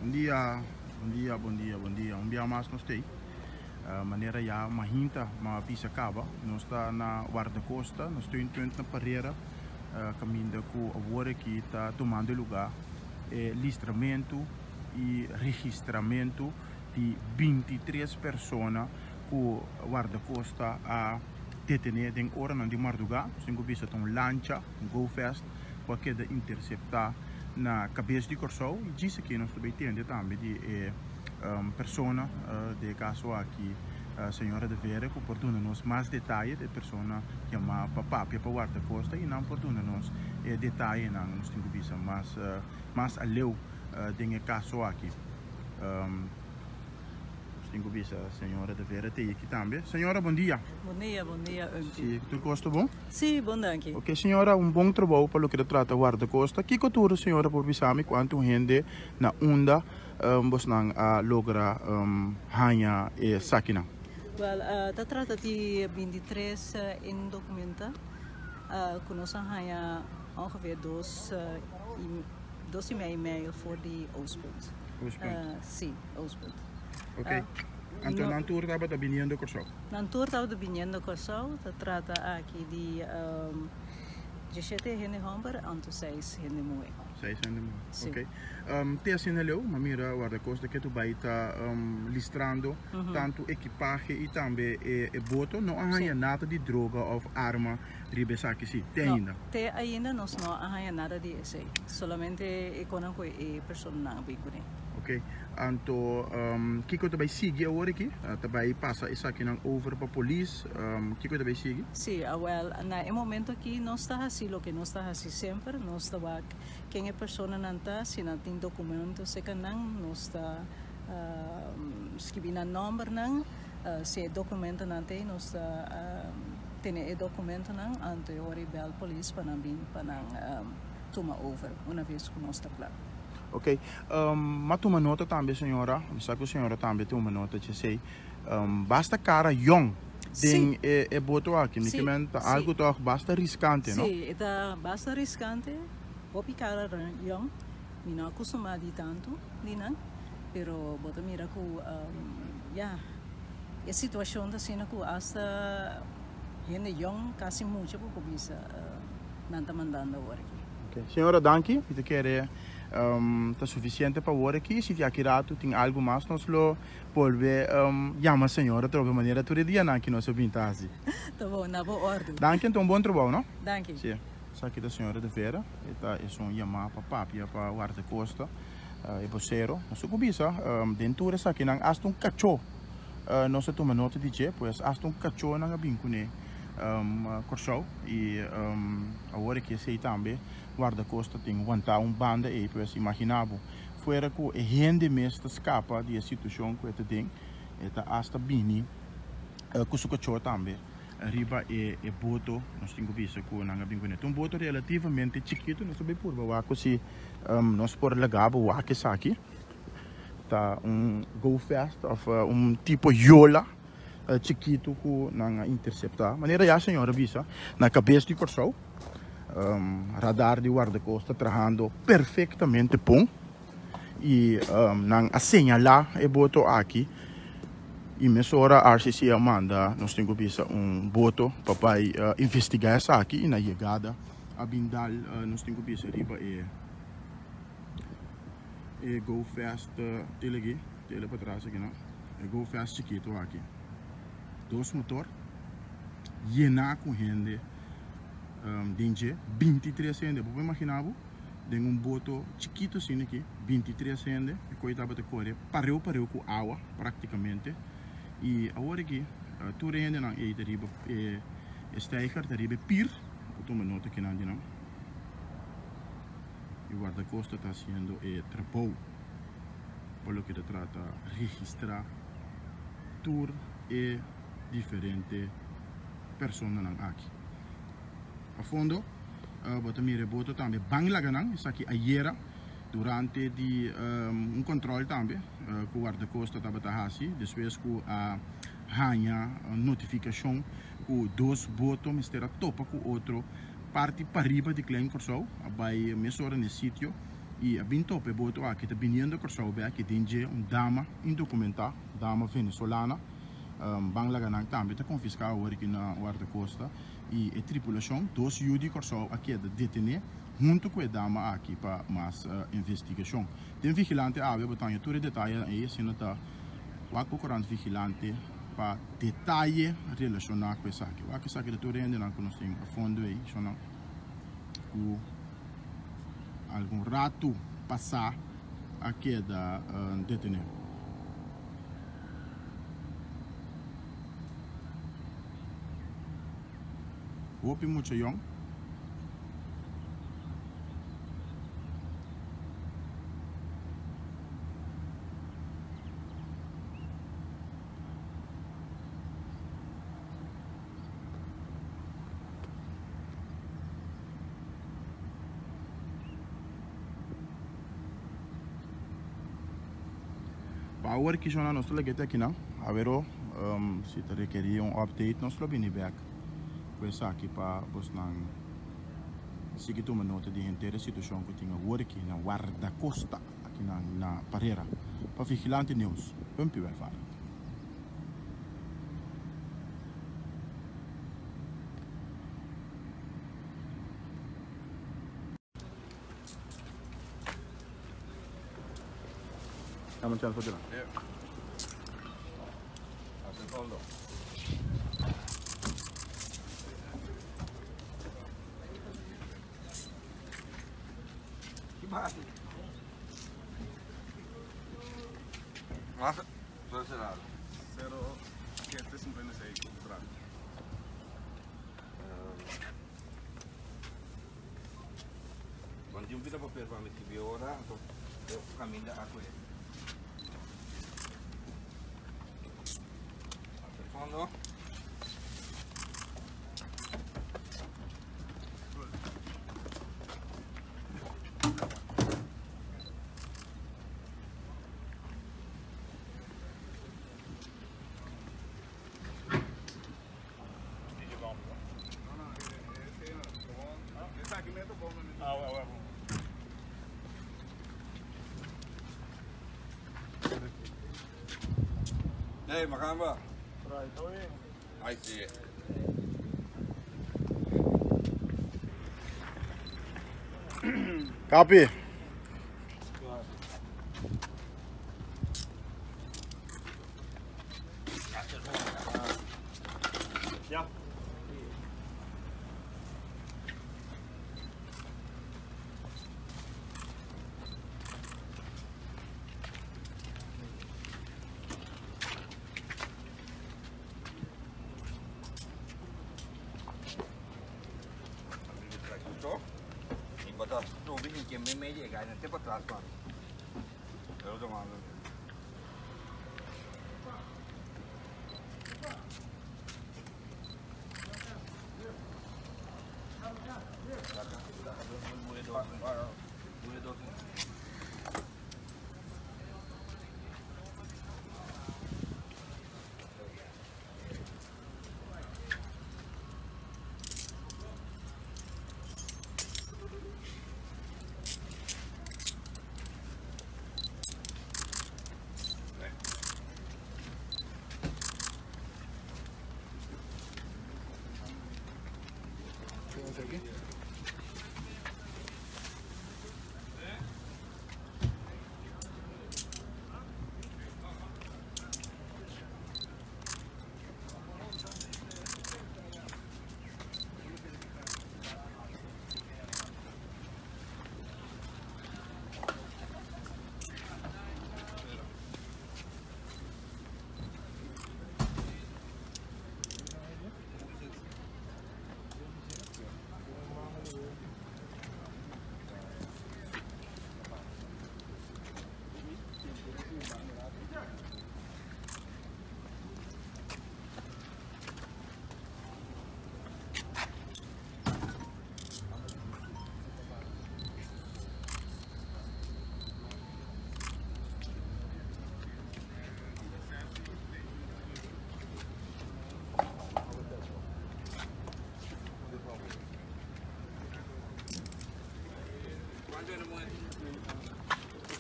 Bon dia, bon dia, bon dia, bon dia. Un bia mas nos tei. Manera ya mahinta ma bisa caba. Nos ta na Guardacosta, na steunpunt na Parera, caminda cu awor aki ta tumando lugar e listramento y registramento di bintitres persona cu Guardacosta a detene den oranan di marduga. Nos tin cu bisa ta un lancha, un go fast, cu a keda intercepta na cabes di Corsou. Y djis aki nos ta bay tende tambe di e persona den e caso aki, señora De Vere, cu por duna nos mas detaye di e persona yama pa papia pa Guardacosta y nan por duna nos e detayenan, nos tin cu bisa mas mas aleu den e caso aki. Nos tin cu bisa señora De Vera te aki tambe. Señora, bon dia. Bon dia, bon dia, Umpie. Si, tur cos ta bon? Si, bon danki. Ok, señora, un bon trabou pa loke ta trata guardacosta. Kico tur señora por bisa mi cuanto hende na unda bosnan a logra haña e sakinan? Wel, ta trata di bintitres indocumenta cu nos a haña ongeveer dos y dos y mei mijl for di Oostpunt. Oostpunt? Si, Oostpunt. Ok. Anto nan tur tabata biniendo Kòrsou? Nan tur tabata biniendo Kòrsou. Ta trata aki di dieshete hende hòmber anto seis hende muhé. Seis hende muhé. Si. Ok. Te asina leu, m'a mira Wardakosta ke tu bai ta listrando tantu ekipahe i tambe e boto. No a haña nada di droga òf arma riba esaki si, te ainda? No, te ainda nos no a haña nada di esei. Solamente e konan ku e personanan a bin kuné. Ok, anto kiko ta bai sigui awor aki? Ta bai pasa esakinan over pa polis? Kiko ta bai sigui? Si, awel, na e momento aki nos ta hasi loke nos ta hasi semper, nos ta wak ken e personanan ta, si nan tin documento cerca nan, nos ta skibi nan nombernan, si e documentonan t'ei nos ta tene e documentonan, anto e ora e bel polis pa nan bin pa nan tuma over una ves ku nos ta kla. Ok, m'a tuma nota tambe señora, mi sa ku señora tambe tuma nota djesei, basta kara yong den e boto aki, mi ke men ta algu tòg basta riskante no? Si, e ta basta riskante, hopi kara yong, mi no a kustumá di tantu di nan, pero bo ta mira ku ya, e situashon ta asina ku asta hende yong kasi mucha bo por bisa nan ta mandando awor aki. Ok, señora danki, mi ta kere ta suficiente pa awor aki, si di aki rato tin algo mas nos lo bolbe yama señora atrobe manera tur e dianan aki nos a bin ta haci. Ta bon, na bo ordu. Danki anto un bon trabou no. Danki. Si, esaki ta señora De Vera, e ta esun yama pa papia pa Guardacosta, e bosero. Nos a cubisa den tur esakinan hasta un cacho nos a tuma nota di dje, pues hasta un cacho nan a bin cune Kòrsou i awor aki esei tambe Wardakosta tin wantá un banda ei pues imaginá bo fuera ku e hende mes ta skapa di e situashon ku e ta den e ta asta bini ku su kachó tambe riba e e boto nos tin ku bisa ku nan a bin kuné ta un boto relativamente chikitu nos ta bai purba wak ku si nos por laga bo wak esaki ta un go fast òf un tipo yola. Chikitu ku nan a interseptá. Manera ya señor a bisa, na kabes di Kòrsou, radar di Wardakosta trahando perfektamente bon i nan a señalá e boto aki i mesora RCC a manda, nos tin ku bisa, un boto pa bai investigá esaki i na yegada a bin dal, nos tin ku bisa, riba e e go fast tele aki, tele patras aki no. E go fast chikito aki. Dos motor yená ku hende den dje, bintitres hende. Bo por imaginá bo den un boto chikito asina aki, bintitres hende, e koi tabata kore pareu pareu ku awa praktikamente. I awor aki tur e hendenan ei ta riba e steiger, ta riba e pir. Bo tuma nota kinan di nan. E guardacosta ta haciendo e trabou pa loke ta trata registra tur e diferente personanan aki. A fondo bo ta mira e boto tambe ban laga nan, esaki ayera durante di un control tambe cu guardacosta tabata haci despues cu a haña notificacion cu dos boto mester a topa cu otro. Parti pariba di Klein Kòrsou a bai mesora n'e sitio. I a bin topa e boto aki ta biniendo Kòrsou bèk i den dje un dama indokumentá, dama venezolana. Ban laga nan tambe ta konfiská awor aki na Wardakosta i e tripulashon, dos yu di Kòrsou a keda detené huntu ku e dama aki pa mas investigashon. Den Vigilante awe bo ta haña tur e detayenan ei, asina ta wak bo korant Vigilante pa detaye relashoná ku esaki. Wak esaki ta tur hendenan ku nos tin a fondo ei, shonnan ku. Algun ratu pasá a keda detené. Hopi mucha yòn. Pa awor kishona nos ta lag'e te akinan. Awero si ta rekerí un update nos lo bini bek ku esaki pa bosnan sigui tuma nota di henter e situashon ku tin awor aki na Wardakosta akinan na Parera. Pa Vigilante News, Humpy Welvaart. Dame un chance for Yeah. Hasta fondo. Mas, será? 0, 7, 56, 4. Want yung pita papel pa mi tibi ora, anto eu caminho a coisa. Fondo. Hey, Makamba. I see it. Kapi.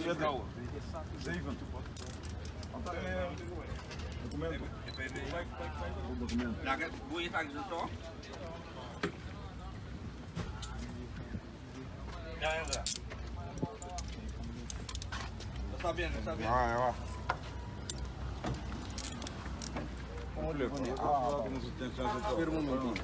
7. 7. Documento. Documento. Ah, ja. Espera um momentinho.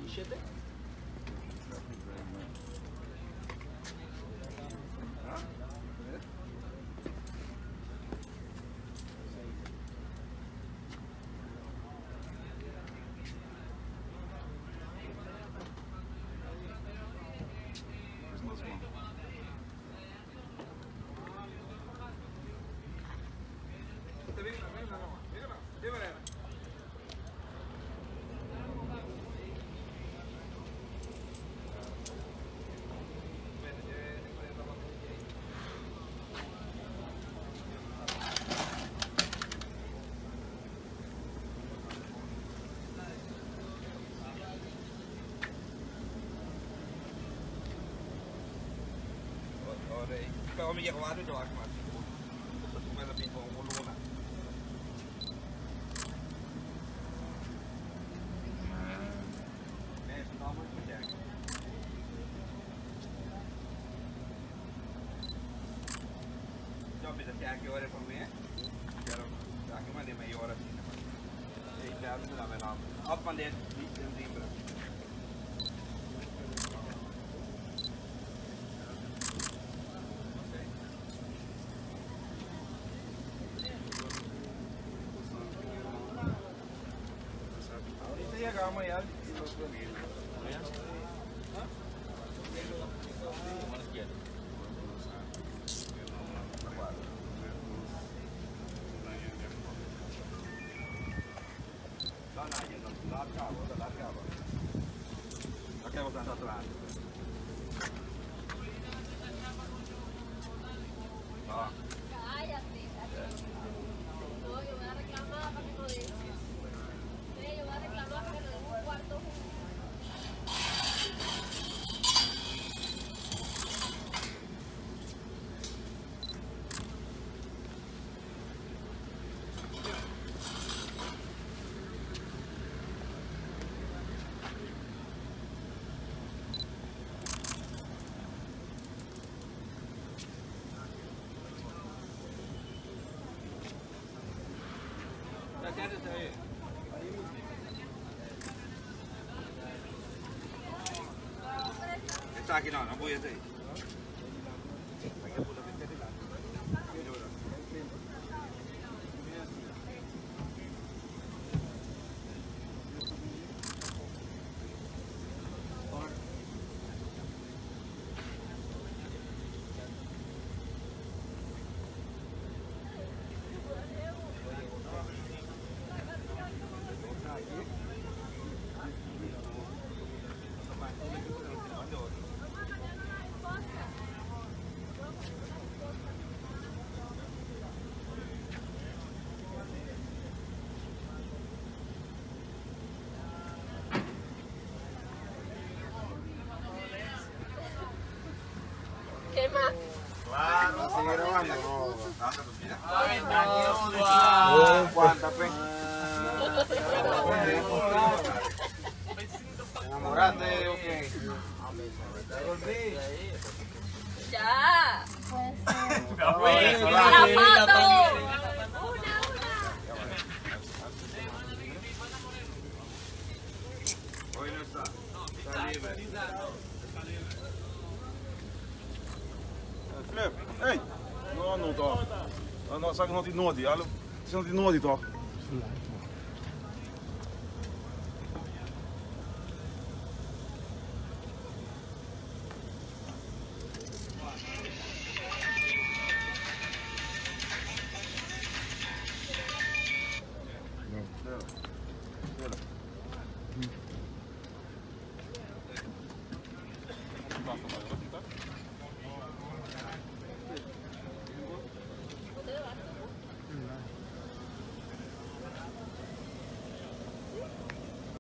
Cállate. No, yo voy a reclamar para que no den. Sí, yo voy a reclamar para que nos den un cuarto juntos. ¿Qué más? Sigue grabando. ¿Cuánta pe? ¿Enamoraste o qué? Ya. ¡La foto! Una, una. Hoy no está. Está libre. Flip, hey! No, no, toch. No, no, saca no ti nodi. Allo, no ti nodi, toch?